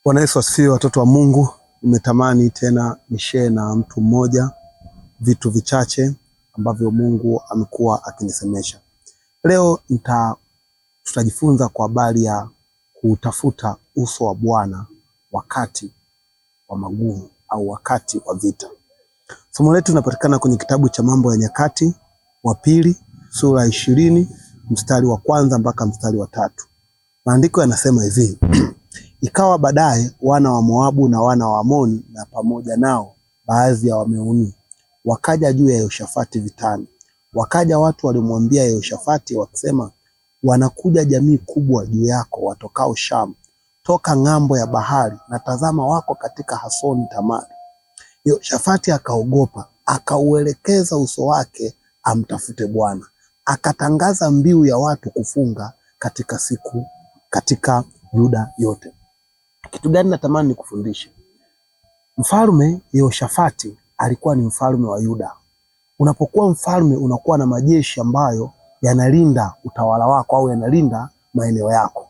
Bwana Yesu asifiwe, watoto wa Mungu. Nimetamani tena nishare na mtu mmoja vitu vichache ambavyo Mungu amekuwa akinisemesha. Leo tutajifunza kwa habari ya kutafuta uso wa Bwana wakati wa magumu au wakati wa vita. Somo letu linapatikana kwenye kitabu cha Mambo ya Nyakati wa Pili sura 20 mstari wa 1 mpaka mstari wa 3. Maandiko yanasema hivi: Ikawa baadaye wana wa Moabu na wana wa Amoni na pamoja nao baadhi ya Wameuni wakaja juu ya Yehoshafati vitani. Wakaja watu walimwambia Yehoshafati wakisema, wanakuja jamii kubwa juu yako watokao Shamu, toka ng'ambo ya bahari, na tazama wako katika Hasoni Tamari. Yehoshafati akaogopa, akauelekeza uso wake amtafute Bwana. Akatangaza mbiu ya watu kufunga katika siku katika Yuda yote. Kitu gani natamani nikufundishe? Mfalme Yehoshafati alikuwa ni mfalme wa Yuda. Unapokuwa mfalme unakuwa na majeshi ambayo yanalinda utawala wako au yanalinda maeneo yako.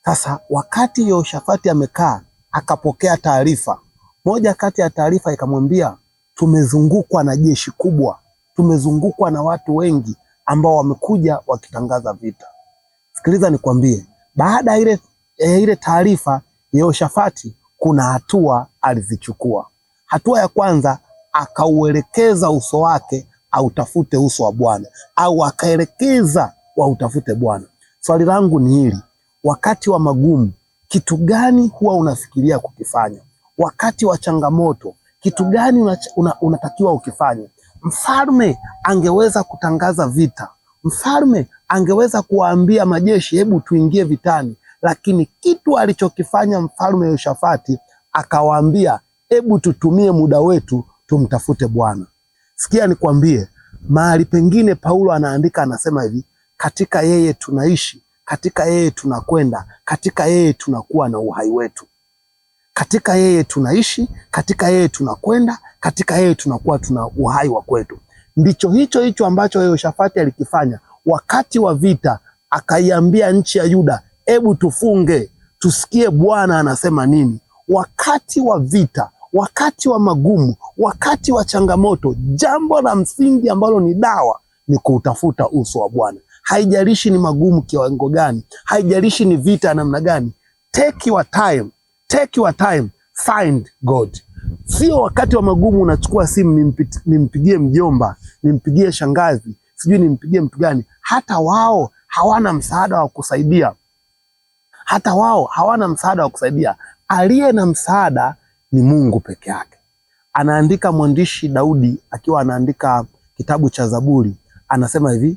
Sasa wakati Yehoshafati amekaa akapokea taarifa. Moja kati ya taarifa ikamwambia, tumezungukwa na jeshi kubwa, tumezungukwa na watu wengi ambao wamekuja wakitangaza vita. Sikiliza nikwambie, baada ya ile taarifa Yehoshafati kuna hatua alizichukua. Hatua ya kwanza, akauelekeza uso wake autafute uso wa Bwana, au akaelekeza wautafute Bwana. Swali langu ni hili: wakati wa magumu, kitu gani huwa unafikiria kukifanya? Wakati wa changamoto, kitu gani unatakiwa ukifanye? Mfalme angeweza kutangaza vita, mfalme angeweza kuwaambia majeshi, hebu tuingie vitani, lakini kitu alichokifanya mfalme Yehoshafati akawaambia, hebu tutumie muda wetu tumtafute Bwana. Sikia nikwambie, mahali pengine Paulo anaandika anasema hivi, katika yeye tunaishi, katika yeye tunakwenda, katika yeye tunakuwa na uhai wetu. Katika yeye tunaishi, katika yeye tunakwenda, katika yeye tunakuwa tuna uhai wa kwetu. Ndicho hicho hicho ambacho Yehoshafati alikifanya wakati wa vita, akaiambia nchi ya Yuda, hebu tufunge tusikie Bwana anasema nini. Wakati wa vita, wakati wa magumu, wakati wa changamoto, jambo la msingi ambalo ni dawa ni kuutafuta uso wa Bwana. Haijalishi ni magumu kiwango gani, haijalishi ni vita namna gani, take your time, take your time, find God. Sio wakati wa magumu unachukua simu nimpigie mjomba, nimpigie shangazi, sijui nimpigie mtu gani. Hata wao hawana msaada wa kusaidia. Hata wao hawana msaada wa kusaidia. Aliye na msaada ni Mungu peke yake. Anaandika mwandishi Daudi akiwa anaandika kitabu cha Zaburi, anasema hivi: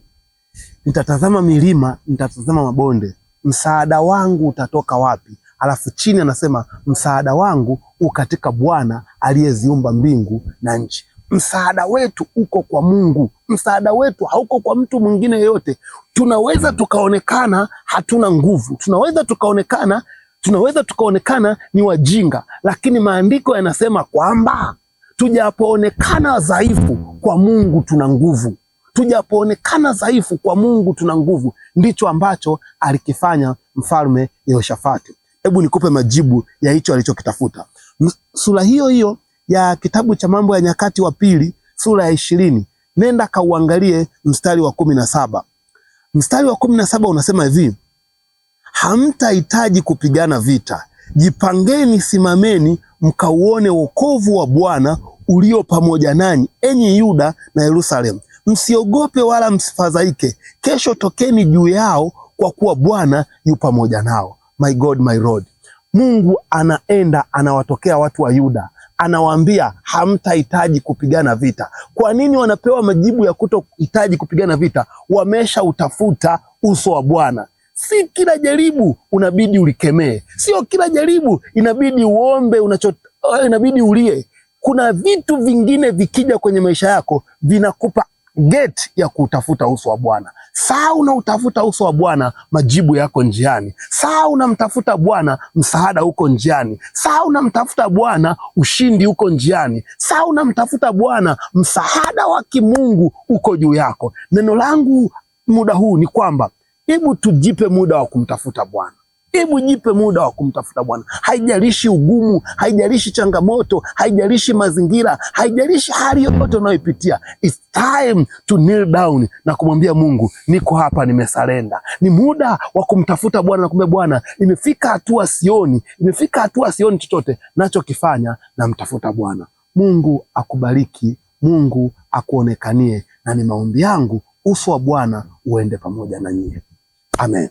nitatazama milima, nitatazama mabonde, msaada wangu utatoka wapi? Alafu chini anasema msaada wangu ukatika Bwana aliyeziumba mbingu na nchi. Msaada wetu uko kwa Mungu. Msaada wetu hauko kwa mtu mwingine yeyote. Tunaweza tukaonekana hatuna nguvu, tunaweza tukaonekana ni wajinga, lakini maandiko yanasema kwamba tujapoonekana dhaifu kwa Mungu tuna nguvu. Tujapoonekana dhaifu kwa Mungu tuna nguvu. Ndicho ambacho alikifanya mfalme Yehoshafati. Hebu nikupe majibu ya hicho alichokitafuta. Sura hiyo hiyo ya kitabu cha Mambo ya Nyakati wa Pili sura ya 20, nenda kauangalie mstari wa 17. Mstari wa 17 unasema hivi: hamtahitaji kupigana vita, jipangeni, simameni, mkauone wokovu wa Bwana ulio pamoja nanyi, enyi Yuda na Yerusalemu. Msiogope wala msifadhaike, kesho tokeni juu yao, kwa kuwa Bwana yu pamoja nao. My God, my Lord. Mungu anaenda anawatokea watu wa Yuda, anawaambia hamtahitaji kupigana vita. Kwa nini wanapewa majibu ya kutohitaji kupigana vita? Wamesha utafuta uso wa Bwana. Si kila jaribu unabidi ulikemee, sio kila jaribu inabidi uombe, inabidi ulie. Kuna vitu vingine vikija kwenye maisha yako vinakupa gate ya kutafuta uso wa Bwana. Saa unautafuta uso wa Bwana, majibu yako njiani. Saa unamtafuta Bwana, msaada uko njiani. Saa unamtafuta Bwana, ushindi uko njiani. Saa unamtafuta Bwana, msaada wa kimungu uko juu yako. Neno langu muda huu ni kwamba hebu tujipe muda wa kumtafuta Bwana. Hebu jipe muda wa kumtafuta Bwana. Haijalishi ugumu, haijalishi changamoto, haijalishi mazingira, haijalishi hali yoyote unayoipitia. It's time to kneel down na kumwambia Mungu, niko hapa, nimesurrender. Ni muda wa kumtafuta Bwana na kumwambia Bwana, imefika hatua sioni, imefika hatua sioni chochote, nachokifanya namtafuta Bwana. Mungu akubariki, Mungu akuonekanie, na ni maombi yangu uso wa Bwana uende pamoja na nyie. Amen.